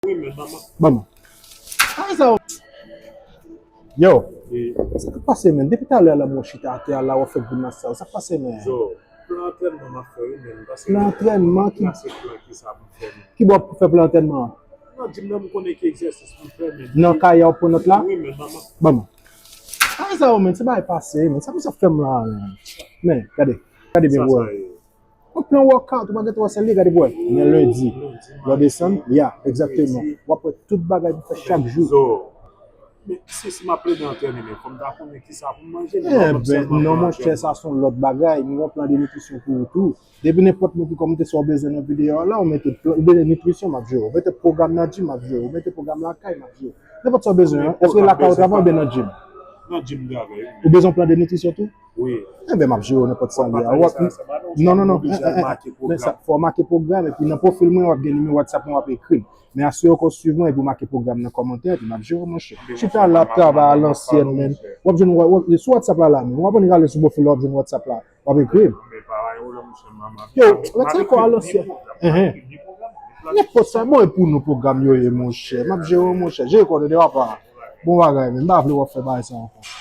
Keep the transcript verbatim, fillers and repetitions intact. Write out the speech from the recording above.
Wi, men manman. Ban mwen. Sa sa yo. Yo, sa k ap pase, men? Depi talè a la, mwen chita atè a la, w ap fè grimas sa yo. Sa k ap pase, men? Yo, plan antrènman m ap fè, wi, men. Plan antrènman ki? Ki bò w ap fè plan antrènman an? Nan jim nan, m konnen ki egzèsis pou m fè, men. Nan kay a w ap pran nòt la? Wi, men, manman. Ban mwen. Sa sa yo, men? Se bagay pase, men. Sa pou sa fè m la, men? Men, gade. Gade byen, bro. Yon plan workout, ou pa gen twò sèl li, gade pou wè. Men lendi, lè w desann, ya, egzakteman. W ap wè tout bagay pou fè chak jou. Men si, si m ap plede antrène, men fò m ta konnen kisa pou m manje, non, non, monchè, sa se yon lòt bagay. Nou gen plan de nitrisyon pou ou tou. Depi nenpòt moun ki kòmante sa w bezwen nan videyo a la, ou mete plan, ou bezwen nitrisyon, m ap jere. Ou mete pwogram nan jim, m ap jere. Ou mete pwogram lakay, m ap jere. Nenpòt sa w bezwen, èske lakay ou travay oubyen nan jim? Nan jim m travay, wi. Ou bezwen plan de nitrisyon tou? Wi. Enben, m ap jere w nenpòt sa li a. Non, non, non. Men sa, fò w make pwogram, epi nan pwofil mwen, w ap gen nimewo WhatsApp mwen, w ap ekri m. Men asire w ke w swiv mwen, epi w make pwogram nan kòmantè, epi m ap jere w, monchè. Chita la, ap travay alansyèn, men. W ap jwenn, w ap, sou WhatsApp la, la, men. W ap annik ale sou pwofil la, w ap jwenn WhatsApp la. W ap ekri m. Yo, rete ankò alansyèn. Nenpòt sa, bon, e pou nou pwogram yo ye, monchè. M ap jere w, monchè. Jere kò w, papa. Bon bagay, men. M pa vle w ap fè bagay sa ankò.